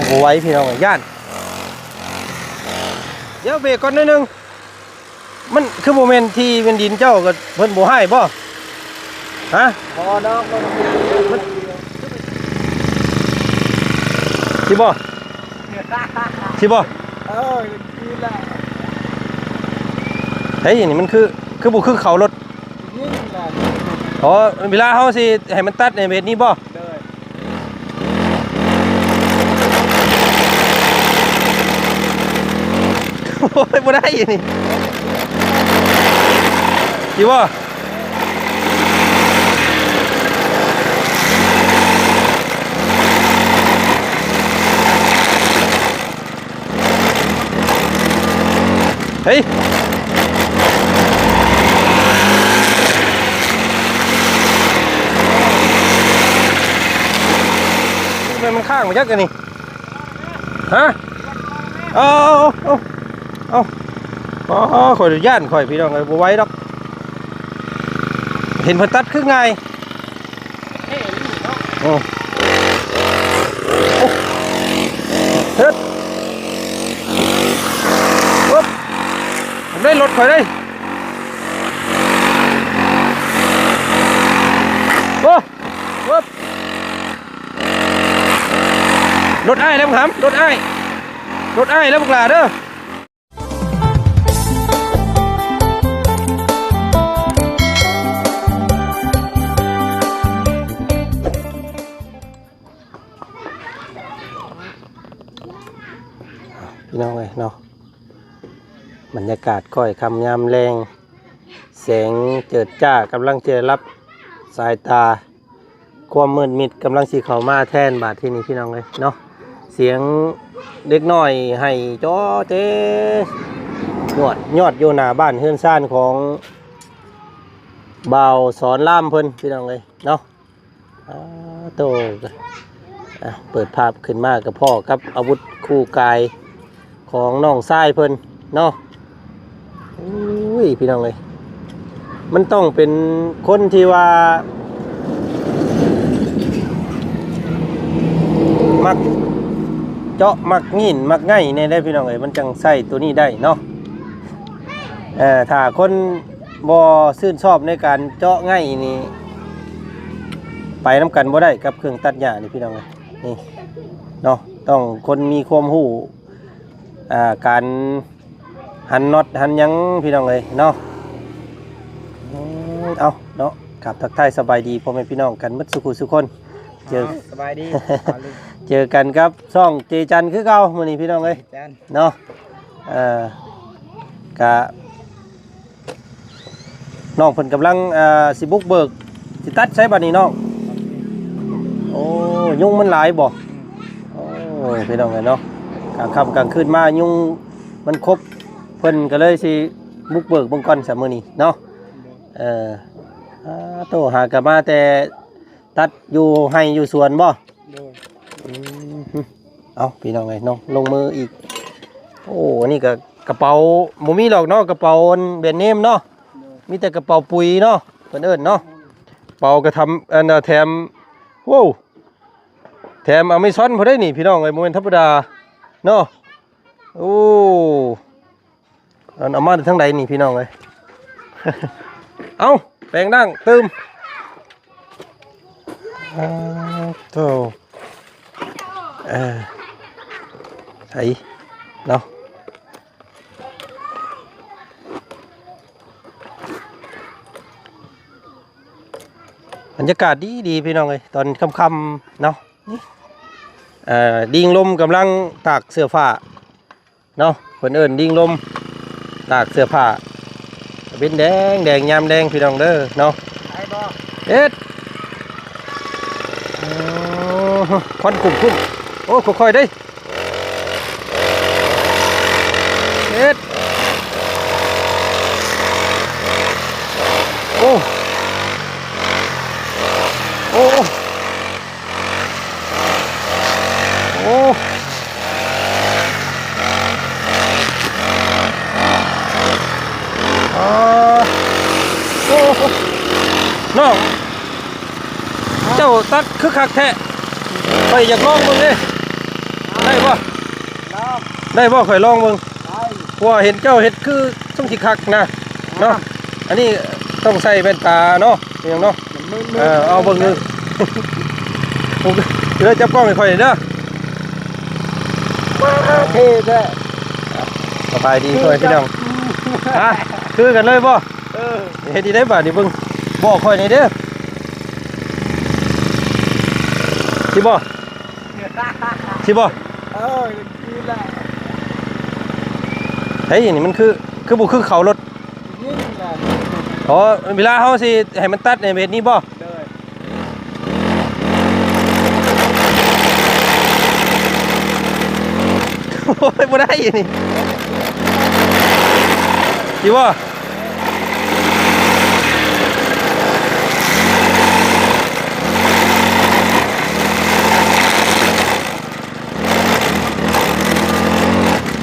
ບໍ່ໄຫວພີ່ນ້ອງ ຢ້ານ. ດຽວເບຣກກ່ອນໜ້ອຍໜຶ່ງ. ມັນຄືບໍ່ແມ່ນທີ່ແມ່ນດິນເຈົ້າ ກໍເພິ່ນບໍ່ໃຫ້ບໍ່? ຮະ? ບໍ່ດອກ. ຊິບໍ່? ຊິບໍ່? ເອີ ຄືລະ. ເຮີ້ຍ ນີ້ມັນຄື ຄືບໍ່ຄືເຂົາລົດ. ອໍ ເວລາເຮົາຊິໃຫ້ມັນຕັດໃນເວດນີ້ບໍ່? ໂດຍ. ໂອ້ຍ ບໍ່ໄດ້ນີ້ ຊິບໍ່? ເຮີ້ຍ ແມ່ນມັນຄ້າງບໍ່ຈັກອັນນີ້ ຮະ? ເອົາ ເອົາ ເອົາ ເອົາ ອໍ ຂ້ອຍຢ້ານຂ້ອຍ ພີ່ນ້ອງເອີຍ ບໍ່ໄຫວດອກ ເຫັນເພິ່ນຕັດຄືງ່າຍ. ໂອ້ ໂອ້ ເຮັດ ປຶບ ໄດ້ລົດຂ້ອຍເດ້ ໂອ້ ປຶບ ລົດອ້າຍແລ້ວ ບັກຫຳ ລົດອ້າຍ ລົດອ້າຍແລ້ວ ບັກຫຼ້າເດີ. ພີ່ນ້ອງເອີຍເນາະ ບັນຍາກາດຄ້ອຍຄ່ຳຍາມແລງ ແສງເຈີດຈ້າກຳລັງຈະລັບສາຍຕາ ຄວາມມືດມິດກຳລັງຊິເຂົ້າມາແທນບາດທີນີ້ ພີ່ນ້ອງເອີຍເນາະ ສຽງເດັກນ້ອຍໄຫ້ຈໍເຕ ຍອດ ຍອດຢູ່ໜ້າບ້ານເຮືອນຊານຂອງບ່າວສອນລາມເພິ່ນ ພີ່ນ້ອງເອີຍເນາະ. ອາ ໂຕ ອາ ເປີດພາບຂຶ້ນມາກໍພໍ້ກັບອາວຸດຄູ່ກາຍ ຂອງນ້ອງຊາຍເພິ່ນເນາະ ໂອ້ຍ ພີ່ນ້ອງເອີຍ ມັນຕ້ອງເປັນຄົນທີ່ວ່າ ມັກເຈາະ ມັກງີ້ນ ມັກໄງ່ແດ່ເດີ້ ພີ່ນ້ອງເອີຍ ມັນຈັ່ງໃຊ້ໂຕນີ້ໄດ້ເນາະ ເອີ ຖ້າຄົນບໍ່ຊື່ນຊອບໃນການເຈາະໄງ່ນີ້ ໄປນຳກັນບໍ່ໄດ້ກັບເຄື່ອງຕັດຫຍ້ານີ້ ພີ່ນ້ອງເອີຍ ນີ້ເນາະ ຕ້ອງຄົນມີຄວາມຮູ້ ອ່າ ການຫັນນັອດຫັນຫຍັງ ພີ່ນ້ອງເອີຍເນາະ ເອົາເນາະ ກາບທັກທາຍສະບາຍດີພໍ່ແມ່ພີ່ນ້ອງກັນໝົດສູ່ຜູ້ສູ່ຄົນ ເຈີ ເອົາ ສະບາຍດີ ເຈີກັນກັບຊ່ອງເຈຈັນຄືເກົ່າມື້ນີ້ ພີ່ນ້ອງເອີຍ ເຈຈັນ ເນາະ ເອີ ກະ ນ້ອງເພິ່ນກຳລັງ ເອີ ຊິບຸກເບີກ ຊິຕັດໃສບາດນີ້ນ້ອງ? ໂອ້ ຍຸງມັນຫຼາຍບໍ່? ໂອ້ ພີ່ນ້ອງເອີຍເນາະ ກາງຄ່ຳກາງຄືນມາຍຸງມັນຄົບ ເພິ່ນກໍເລີຍຊິບຸກເບີກເບິ່ງກ່ອນຊະມື້ນີ້ເນາະ ເອີ ອາ ໂຕ ຫາກະມາແຕ່ຕັດຢູ່ໄຮ່ຢູ່ສວນບໍ່? ໂດຍ ອືມ ເອົາ ພີ່ນ້ອງເອີຍເນາະ ລົງມືອີກ ໂອ້ ອັນນີ້ກໍກະເປົາ ບໍ່ມີດອກເນາະ ກະເປົາອັນແບຣນເນມເນາະ ໂດຍ ມີແຕ່ກະເປົາປຸຍເນາະ ເພິ່ນເອີ້ນເນາະ ເປົາກະທຳ ອັນ ແຖມ ໂອ້ ແຖມອາເມຊອນພຸ້ນເດ້ນີ້ ພີ່ນ້ອງເອີຍ ບໍ່ແມ່ນທຳມະດາເນາະ ໂອ້ ເອົາ ເອົາມາແຕ່ທາງໃດນີ້ ພີ່ນ້ອງເອີຍ ເອົ້າ ແປງດັ້ງຕື່ມ ອາ ໂທ້ ເອີ ໃສເນາະ ບັນຍາກາດດີໆ ພີ່ນ້ອງເອີຍ ຕອນຄ່ຳໆ ເນາະ ນີ້ ເອີ ດິງລົມກຳລັງຕາກເສື້ອຜ້າ ເນາະ ເພິ່ນເອີ້ນດິງລົມ ຕາກເສື້ອຜ້າ ເປັນແດງແດງຍາມແດງ ພີ່ນ້ອງເດີເນາະ ໄດ້ບໍ່? ເຮັດ ໂອ້ ຄວັນຄຸ້ມໆ ໂອ້ ຄ່ອຍໆເດ້ ເຮັດ ໂອ້ ໂອ້ ໂອ້ ອາ ໂອ້ ນ້ອງ ເຈົ້າຕັດຄືຄັກແທ້ ຂ້ອຍຢາກລອງເບິ່ງເດ້ ໄດ້ ໄດ້ບໍ່? ຂ້ອຍລອງເບິ່ງ. ໄດ້. ເພາະວ່າເຫັນເຈົ້າເຮັດຄືຊ່ວງຊິຄັກນະເນາະ. ອ່າ ອັນນີ້ຕ້ອງໃສ່ແວ່ນຕາເນາະ ເປັນຫຍັງເນາະ? ມັນມືດໆ ເອີ ເອົາເບິ່ງເດີ. ເດີ ຈັບກ້ອງໃຫ້ຂ້ອຍເດີ. ວ້າ ເທ່ແທ້. ສະບາຍດີພໍ່ແມ່ພີ່ນ້ອງ. ຮະ? ຄືກັນເລີຍບໍ່? ເອີ ເຮັດອີ່ໄດບາດນີ້ເບິ່ງ ບອກຂ້ອຍແດ່ເດີ. ຊິບໍ່? ຊິບໍ່? ເອີ ຄືແຫຼະ. ເຮີ້ຍ ນີ້ມັນຄື ຄືບໍ່ຄືເຂົາລົດ. ອໍ ເວລາເຮົາຊິໃຫ້ມັນຕັດນີ້ ເຮັດນີ້ບໍ່? ໂດຍ. ໂອ້ຍ ບໍ່ໄດ້ນີ້ ຊິບໍ່?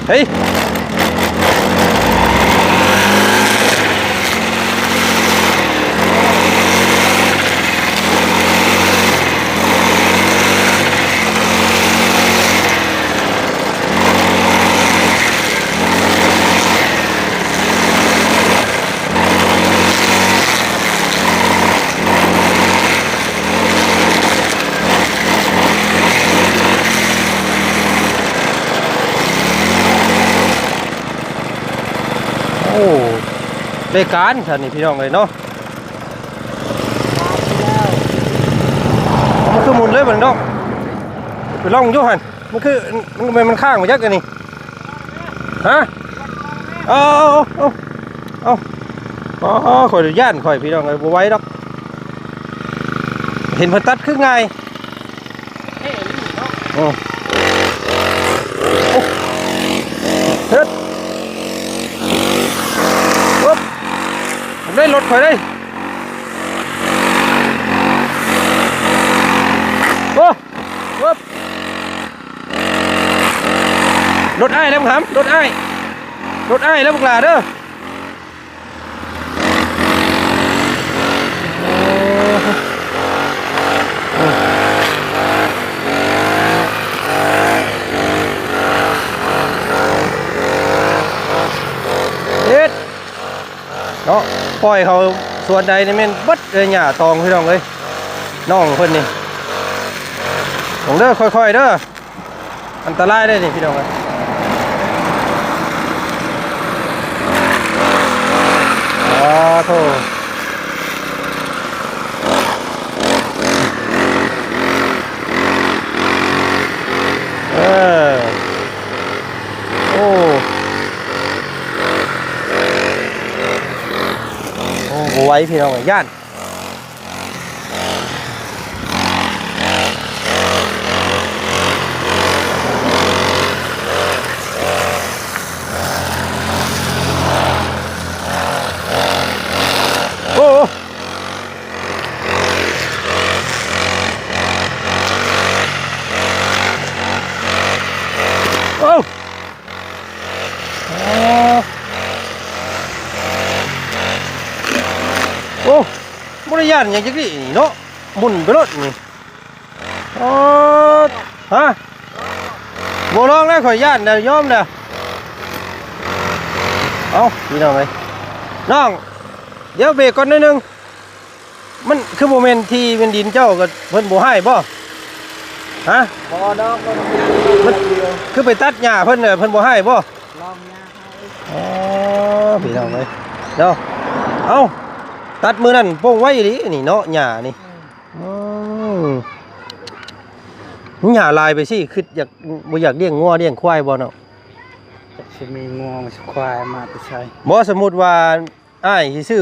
ເຮີ້ຍ ໂອ້ ໄດ້ການຊັ້ນນີ້ພີ່ນ້ອງເອີຍເນາະ. ມັນຄືໝຸນເລີຍບັດນີ້ເນາະ. ໄປລອງຢູ່ຫັ້ນ ມັນຄື ມັນ ມັນຄ້າງມາຈັກອັນນີ້ ຮະ? ເອົາ ເອົາ ເອົາ ເອົາ ອໍ ຂ້ອຍຢ້ານຂ້ອຍພີ່ນ້ອງເອີຍ ບໍ່ໄຫວດອກ. ເຫັນເພິ່ນຕັດຄືງ່າຍ. ໂອ້ ໂອ້ ເຮັດ ປຶບ ໄດ້ລົດຂ້ອຍເດ້. ໂອ້ ປຶບ ລົດອ້າຍແລ້ວບັກຫຳ ລົດອ້າຍ ລົດອ້າຍແລ້ວບັກຫຼ້າເດີ. ເຮັດເນາະ ປ່ອຍເຂົ້າສວນໃດນີ້ແມ່ນເບິດເລີຍ ຫຍ້າຕອງພີ່ນ້ອງເອີຍ ນ້ອງເພິ່ນນີ້. ເບິ່ງເດີ ຄ່ອຍໆເດີ. ອັນຕະລາຍເດ້ນີ້ພີ່ນ້ອງເອີຍ. ອໍ ໂທ້ ເອີ ໂອ້ ໂອ້ ບໍ່ໄຫວພີ່ນ້ອງເອີຍ ຢ້ານ. ໂອ້ ໂອ້ ໂອ້ ບໍ່ໄດ້ຢ້ານຫຍັງຈັກນີ້ເນາະ ໝຸນໄປໂລດນີ້. ໂອ້ ຮະ ບໍ່ລອງແລ້ວ ຂ້ອຍຢ້ານແລ້ວ ຍອມແລ້ວ. ເອົ້າ ພີ່ນ້ອງເອີຍ ນ້ອງ ດຽວເບຣກກ່ອນໜ້ອຍໜຶ່ງ. ມັນຄືບໍ່ແມ່ນທີ່ແມ່ນດິນເຈົ້າ ກໍເພິ່ນບໍ່ໃຫ້ບໍ່? ຮະ? ບໍ່ດອກ ມັນຄືໄປຕັດຫຍ້າເພິ່ນ ເພິ່ນບໍ່ໃຫ້ບໍ່? ລອງຫຍ້າໃຫ້. ອໍ ພີ່ນ້ອງເອີຍ ເນາະ ເອົ້າ ຕັດມື້ນັ້ນໂປ່ງໄວອີ່ຫຼີນີ້ເນາະ ຫຍ້ານີ້. ອືມ ມັນຫຍ້າຫຼາຍໄປຊິ ຄິດຢາກ ບໍ່ຢາກລ້ຽງງົວລ້ຽງຄວາຍບໍ່ເນາະ? ຈັກຊິມີງົວຊິຄວາຍມາແຕ່ໃສ? ບໍ່ ສົມມຸດວ່າອ້າຍຊິຊື້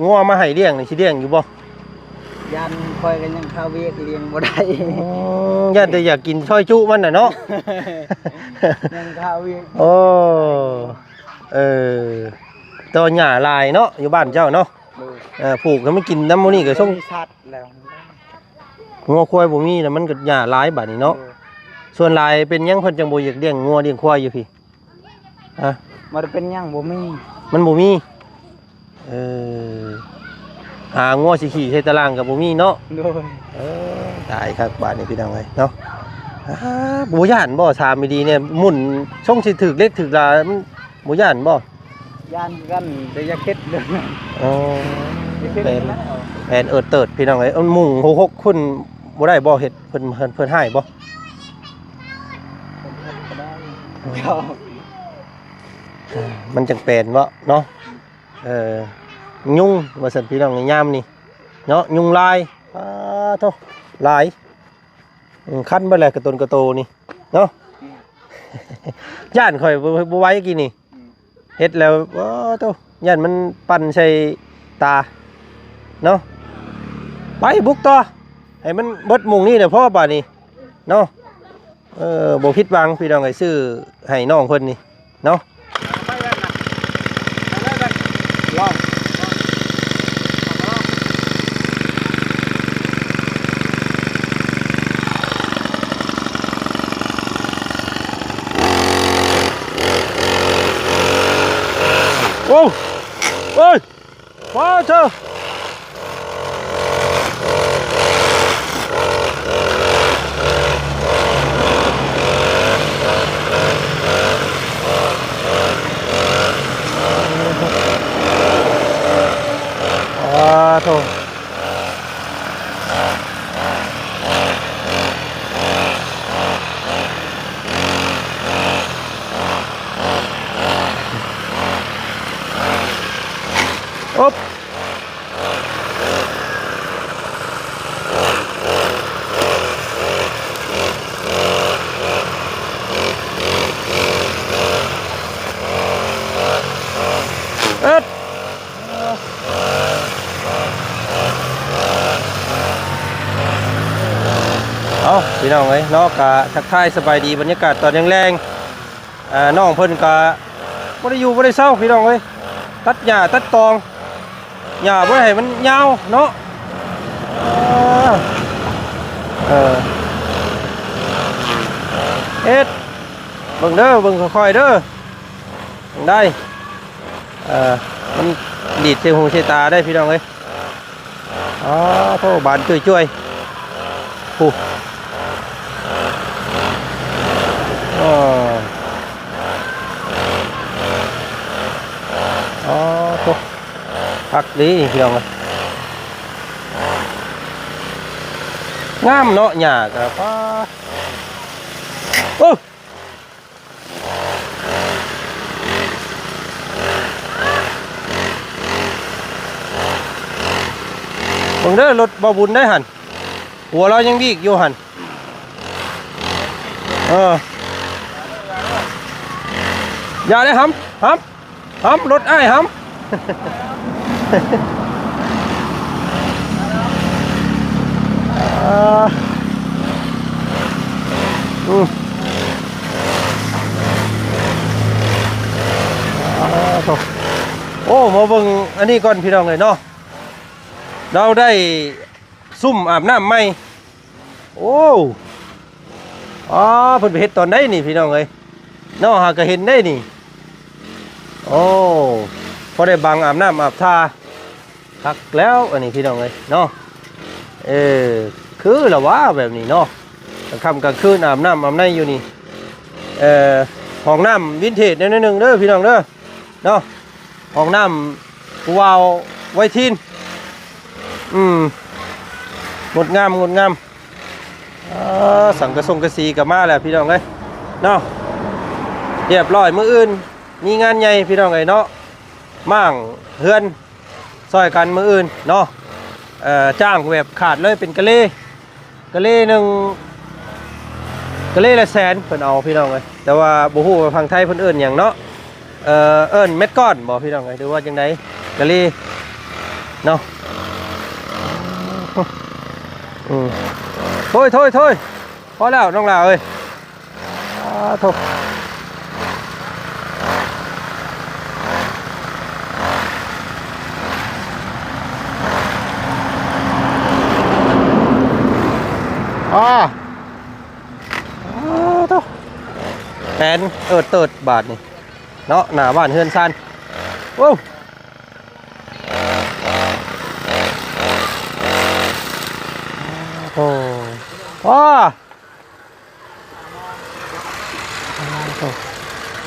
ງົວມາໃຫ້ລ້ຽງນີ້ ຊິລ້ຽງຢູ່ບໍ່? ຢ້ານຂ້ອຍກໍຍັງຄາວຽກລ້ຽງບໍ່ໄດ້. ອໍ ຢ້ານແຕ່ຢາກກິນຊອຍຈຸມັນນະເນາະ. ຍັງຄາວຽກ. ໂອ້ ເອີ ແຕ່ວ່າຫຍ້າຫຼາຍເນາະ ຢູ່ບ້ານເຈົ້າເນາະ. ໂດຍ. ເອີ ຜູກໃຫ້ມັນກິນນຳມື້ນີ້ກໍສົ່ງ ມີສັດແລ້ວ ງົວຄວາຍບໍ່ມີແລ້ວ ມັນກໍຫຍ້າຫຼາຍບາດນີ້ເນາະ. ໂດຍ. ສ່ວນຫຼາຍເປັນຫຍັງເພິ່ນຈັ່ງບໍ່ຢາກລ້ຽງງົວລ້ຽງຄວາຍຢູ່ພີ້? ຮະ? ບໍ່ໄດ້ເປັນຫຍັງ ບໍ່ມີ ມັນບໍ່ມີ. ເອີ ຫາງົວຊິຂີ່ໃສ່ຕາລ່າງກໍບໍ່ມີເນາະ. ໂດຍ. ເອີ ຕາຍຄັກບາດນີ້ພີ່ນ້ອງເອີຍເນາະ. ອ້າ ບໍ່ຢ້ານບໍ່? ຖາມດີໆແດ່ ໝຸ່ນຊົງຊິຖືກເຫຼັກຖືກລາ ມັນບໍ່ຢ້ານບໍ່? ຢ້ານຄືກັນ ແຕ່ຢາກເຮັດເລື່ອງນັ້ນ. ອໍ ຢາກເຮັດ ແປນ ແປນເອີດເຕີດ ພີ່ນ້ອງເອີຍ. ເອີ ມຸງຫົກໆຄົນບໍ່ໄດ້ບໍ່? ເຮັດ ເພິ່ນ ເພິ່ນ ເພິ່ນຮ້າຍບໍ່? ເພິ່ນເຮັດກໍໄດ້. ເອີ ມັນຈັ່ງແປນເນາະ ເນາະ. ເອີ ຍຸງວ່າຊັ້ນ ພີ່ນ້ອງ ຍາມນີ້ເນາະ ຍຸງຫຼາຍ. ປາໂທ້ ຫຼາຍ. ອືມ ຄັນເບິດແລ້ວ ກະຕົນກະໂຕນີ້ເນາະ. ອືມ ຢ້ານຂ້ອຍບໍ່ ບໍ່ໄຫວກີ້ນີ້. ອືມ ເຮັດແລ້ວ ໂອ້ໂທ້ ຢ້ານມັນປັ່ນໃສ່ຕາເນາະ. ໄປບຸກຕໍ່ ໃຫ້ມັນເບິດມຸງນີ້ແຫຼະ ພໍບາດນີ້ເນາະ. ເອີ ບໍ່ຜິດຫວັງ ພີ່ນ້ອງເອີຍ ຊື້ໃຫ້ນ້ອງເພິ່ນນີ້ເນາະ. ໂອ້ ໂອ້ຍ ປາເທີ. ອາໂທ ໂອບ. ເອີດ ເອົາ ພີ່ນ້ອງເອີຍເນາະ ກະທັກທາຍສະບາຍດີ ບັນຍາກາດຕອນແລງໆ. ອ່າ ນ້ອງເພິ່ນກະບໍ່ໄດ້ຢູ່ບໍ່ໄດ້ເຊົາ ພີ່ນ້ອງເອີຍ ຕັດຫຍ້າຕັດຕອງ ຫຍ້າບໍ່ໄດ້ໃຫ້ມັນຍາວເນາະ. ເອີ ເອີ ເຮັດ ເບິ່ງເດີ ເບິ່ງຄ່ອຍໆເດີ ໄດ້ ເອີ ມັນດີດໃສ່ຫູໃສ່ຕາໄດ້ ພີ່ນ້ອງເອີຍ. ອໍ ໂທ ບານຈ້ວຍໆ ໂອ້ ອໍ ອໍ ໂທ ຄັກດີ ພີ່ນ້ອງເອີຍ ງາມເນາະ ຫຍ້າກະ ປາ ໂອ້. ເບິ່ງເດີ ລົດບ່າວບຸນໄດຫັ້ນ ຫົວລາວຍັງບີກຢູ່ຫັ້ນ. ເອີ ຢ່າເດ້ ຫຳ ຫຳ ຫຳ ລົດອ້າຍ ຫຳ. ອ່າ ອືມ ອ່າ ໂທ້ ໂອ້ ມາເບິ່ງອັນນີ້ກ່ອນ ພີ່ນ້ອງເອີຍເນາະ ລາວໄດ້ຊຸມອາບນ້ຳໃໝ່. ໂອ້ ອາ ເພິ່ນໄປເຮັດຕອນໃດນີ້ ພີ່ນ້ອງເອີຍເນາະ ຫາກະເຫັນໄດ໋ນີ້. ໂອ້ ພໍໄດ້ບັງອາບນ້ຳອາບທ່າ ຄັກແລ້ວອັນນີ້ພີ່ນ້ອງເອີຍເນາະ. ເອີ ຄືລະວ່າແບບນີ້ເນາະ ກາງຄ່ຳກາງຄືນອາບນ້ຳອາບໃນຢູ່ນີ້. ເອີ ຫ້ອງນ້ຳວິນເທດແນວໜຶ່ງເດີພີ່ນ້ອງເດີເນາະ ຫ້ອງນ້ຳຜູ້ບ່າວໄວທີນ. ອືມ ງົດງາມ ງົດງາມ. ອາ ສັງກະສົງກະສີກໍມາແລ້ວພີ່ນ້ອງເອີຍເນາະ ຮຽບຮ້ອຍ. ມື້ອື່ນມີງານໃຫຍ່ພີ່ນ້ອງເອີຍເນາະ ມ້າງເຮືອນ ຊ່ອຍກັນມື້ອື່ນເນາະ. ເອີ ຈ້າງແບບຂາດເລີຍ ເປັນກະເລ ກະເລໜຶ່ງ ກະເລລະແສນເພິ່ນເອົາພີ່ນ້ອງເອີຍ ແຕ່ວ່າບໍ່ຮູ້ວ່າຝັ່ງໄທເພິ່ນເອີ້ນຫຍັງເນາະ. ເອີ ເອີ້ນແມັດກ້ອນບໍ່ພີ່ນ້ອງເອີຍ ຫຼືວ່າຈັ່ງໃດ ກະເລເນາະ. ອືມ ໂທ້ຍ ໂທ້ຍ ໂທ້ຍ ພໍແລ້ວນ້ອງຫຼ້າເອີຍ. ອາໂທ້ ອາ ອາໂທ້ ແປນເອີດເຕີດບາດນີ້ເນາະ ໜ້າບ້ານເຮືອນຊານ. ໂອ້ ໂອ້ ອາ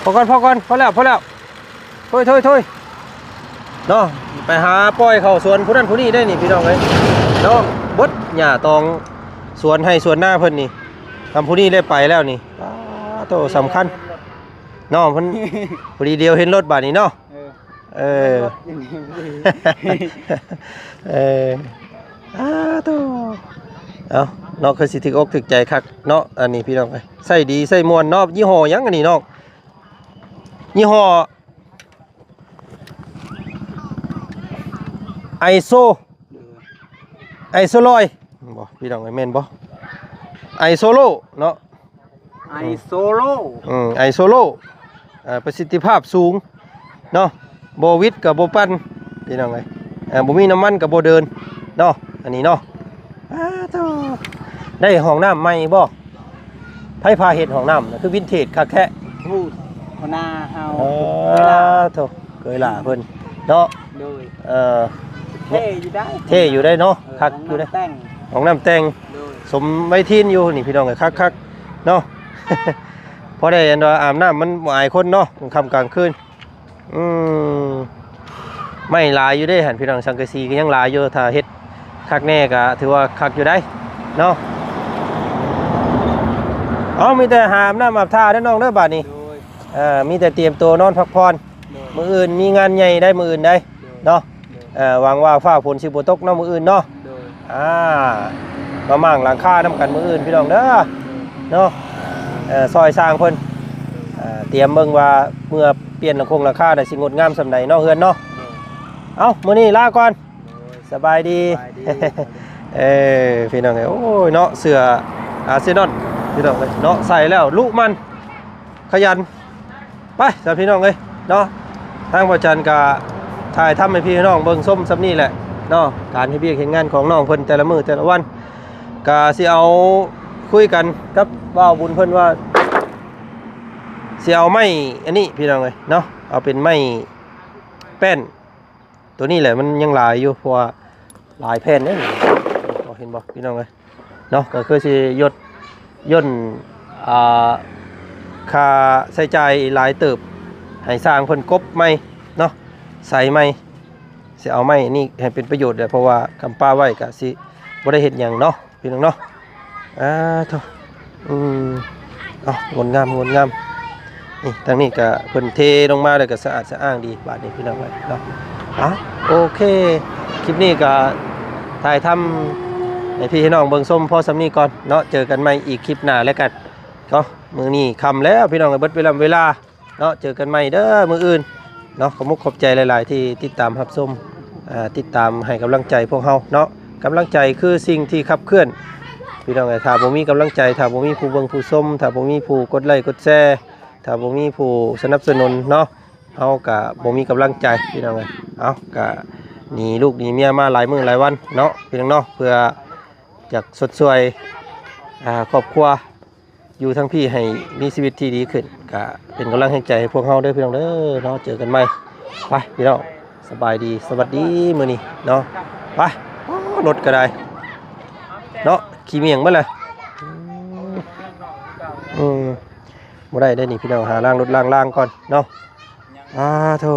ພໍກ່ອນ ພໍກ່ອນ ພໍແລ້ວ ພໍແລ້ວ ໂທ້ຍ ໂທ້ຍ ໂທ້ຍ ເນາະ ໄປຫາປ່ອຍເຂົ້າສວນຜູ້ນັ້ນຜູ້ນີ້ໄດ້ນີ້ ພີ່ນ້ອງເອີຍ ເນາະ ເບິດຫຍ້າຕອງສວນໄຮ່ສວນນາເພິ່ນນີ້ ທຳຜູ້ນີ້ໄດ້ໄປແລ້ວນີ້ ປາໂທ້ ສຳຄັນເນາະ ເພິ່ນ ພໍດີດຽວເຫັນລົດບາດນີ້ເນາະ ເອີ ເອີ ເອີ ອາໂທ້ ເອົ້າ ເນາະ ຄືຊິຖືກອົກຖືກໃຈຄັກເນາະ ອັນນີ້ພີ່ນ້ອງເອີຍ ໃຊ້ດີໃຊ້ມ່ວນເນາະ ຍີ່ຫໍ້ຫຍັງອັນນີ້ນ້ອງ? ຍີ່ຫໍ້ ໄອໂຊ ໄອໂຊລອຍ ບໍ່ ພີ່ນ້ອງເອີຍ ແມ່ນບໍ່? ໄອໂຊໂລເນາະ ໄອໂຊໂລ ອືມ ໄອໂຊໂລ ເອີ ປະສິດທິພາບສູງເນາະ ບໍ່ຫວິດກໍບໍ່ປັ່ນ ພີ່ນ້ອງເອີຍ ເອີ ບໍ່ມີນ້ຳມັນກໍບໍ່ເດີນເນາະ ອັນນີ້ເນາະ ອາໂທ້ ໄດ້ຫ້ອງນ້ຳໃໝ່ບໍ່? ໃຜພາເຮັດຫ້ອງນ້ຳ ຄືວິນເທດຄັກແທ້ ຜູ້ຫົວໜ້າເຮົາ ເອີ ເຄີຍຫຼ້າ ໂທ້ ເຄີຍຫຼ້າເພິ່ນເນາະ ໂດຍ ເອີ ເທ່ຢູ່ໄດ໋ ເທ່ຢູ່ໄດ໋ເນາະ ເອີ ຄັກຢູ່ໄດ໋ ຫ້ອງນ້ຳແຕ່ງ ຫ້ອງນ້ຳແຕ່ງ ໂດຍ ສົມໄວທີນຢູ່ນີ້ ພີ່ນ້ອງເອີຍ ຄັກໆ ເນາະ ພໍໄດ້ອັນວ່າອາບນ້ຳມັນບໍ່ອາຍຄົນເນາະ ກາງຄ່ຳກາງຄືນ ອືມ ໄມ້ຫຼາຍຢູ່ເດ້ຫັ້ນ ພີ່ນ້ອງ ສັງກະສີກໍຍັງຫຼາຍຢູ່ ຖ້າເຮັດຄັກແນ່ກໍຖືວ່າຄັກຢູ່ໄດ໋ເນາະ ເອົາ ມີແຕ່ຫາອາບນ້ຳອາບທ່າເດີນ້ອງເດີ ບາດນີ້ ໂດຍ ເອີ ມີແຕ່ຕຽມໂຕນອນພັກຜ່ອນ ໂດຍ ມື້ອື່ນມີງານໃຫຍ່ໄດ໋ ມື້ອື່ນໄດ໋ ໂດຍ ເນາະ ໂດຍ ເອີ ຫວັງວ່າຟ້າຝົນຊິບໍ່ຕົກເນາະ ມື້ອື່ນເນາະ ໂດຍ ອ່າ ມາມ້າງຫຼັງຄານຳກັນມື້ອື່ນ ພີ່ນ້ອງເດີ ໂດຍ ເນາະ ເອີ ຊ່ອຍຊ່າງເພິ່ນ ໂດຍ ເອີ ຕຽມເບິ່ງວ່າເມື່ອປ່ຽນຫຼັງຄົງຫຼັງຄາໄດ້ຊິງົດງາມສ່ຳໃດເນາະ ເຮືອນເນາະ ໂດຍ ເອົ້າ ມື້ນີ້ລາກ່ອນ ໂດຍ ສະບາຍດີ ສະບາຍດີ ເອີ ພີ່ນ້ອງເອີຍ ໂອ້ຍເນາະ ເສື້ອອາເຊນອນ ພີ່ນ້ອງເອີຍເນາະ ໃສ່ແລ້ວລຸມັນ ຂະຫຍັນ ໄປຊະພີ່ນ້ອງເອີຍເນາະ ທາງບ່າວຈັນກະຖ່າຍທຳໃຫ້ພີ່ໃຫ້ນ້ອງເບິ່ງຊົມສ່ຳນີ້ແຫຼະເນາະ ການເຮັດວຽກເຮັດງານຂອງນ້ອງເພິ່ນແຕ່ລະມື້ແຕ່ລະວັນ ກະຊິເອົາ ຄຸຍກັນກັບບ່າວບຸນເພິ່ນວ່າ ຊິເອົາໄມ້ອັນນີ້ພີ່ນ້ອງເອີຍເນາະ ເອົາເປັນໄມ້ແປ້ນ ໂຕນີ້ແຫຼະມັນຍັງຫຼາຍຢູ່ ເພາະວ່າຫຼາຍແຜ່ນເດ້ ເຫັນບໍ່ພີ່ນ້ອງເອີຍເນາະ ກໍຄືຊິຍົດ ຢ່ນ ອ່າ ຄ່າໃຊ້ຈ່າຍຫຼາຍເຕີບ ໃຫ້ຊ່າງເພິ່ນກົບໃໝ່ເນາະ ໃສ່ໃໝ່ ຊິເອົາໄມ້ນີ້ໃຫ້ເປັນປະໂຫຍດແຫຼະ ເພາະວ່າກຳປະໄວ້ກໍຊິບໍ່ໄດ້ເຮັດຫຍັງເນາະ ພີ່ນ້ອງເນາະ ອາໂທ້ ອືມ ເອົາ ງົດງາມ ງົດງາມ ນີ້ ທາງນີ້ກະເພິ່ນເທລົງມາແລ້ວກະສະອາດສະອ້າງດີ ບາດນີ້ພີ່ນ້ອງເອີຍເນາະ ເອົາ ໂອເຄ ຄລິບນີ້ກະຖ່າຍທຳໃຫ້ພີ່ໃຫ້ນ້ອງເບິ່ງຊົມພໍສ່ຳນີ້ກ່ອນເນາະ ເຈີກັນໃໝ່ອີກຄລິບໜ້າແລ້ວກັນເນາະ ມື້ນີ້ຄ່ຳແລ້ວພີ່ນ້ອງເອີຍ ເບິດເວລາ ເວລາ ເນາະ ເຈີກັນໃໝ່ເດີມື້ອື່ນເນາະ ຂອບມຸກຂອບໃຈຫຼາຍໆທີ່ຕິດຕາມຮັບຊົມ ອ່າ ຕິດຕາມໃຫ້ກຳລັງໃຈພວກເຮົາເນາະ ກຳລັງໃຈຄືສິ່ງທີ່ຂັບເຄື່ອນ ພີ່ນ້ອງເອີຍ ຖ້າບໍ່ມີກຳລັງໃຈ ຖ້າບໍ່ມີຜູ້ເບິ່ງຜູ້ຊົມ ຖ້າບໍ່ມີຜູ້ກົດໄລ້ກົດແຊ ຖ້າບໍ່ມີຜູ້ສະໜັບສະໜູນເນາະ ເຮົາກະບໍ່ມີກຳລັງໃຈ ພີ່ນ້ອງເອີຍ ເອົ້າ ກະໜີລູກໜີເມຍມາຫຼາຍມື້ຫຼາຍວັນເນາະ ພີ່ນ້ອງເນາະ ເພື່ອຢາກຊົດຊ່ວຍ ອ່າ ຄອບຄົວ ຢູ່ທາງພີ້ໃຫ້ມີຊີວິດທີ່ດີຂຶ້ນ ກະເປັນກຳລັງແຮງໃຈໃຫ້ພວກເຮົາເດີພີ່ນ້ອງເດີເນາະ ເຈີກັນໃໝ່ ໄປພີ່ນ້ອງ ສະບາຍດີ ສະຫວັດດີມື້ນີ້ເນາະ ໄປ ໂອ້ ລົດກໍໄດ້ເນາະ ຂີ້ໝ້ຽງເບິດແລ້ວ ອືມ ບໍ່ໄດ້ເດ້ນີ້ພີ່ນ້ອງ ຫາລ້າງລົດລ້າງລາງກ່ອນເນາະ ອາໂທ້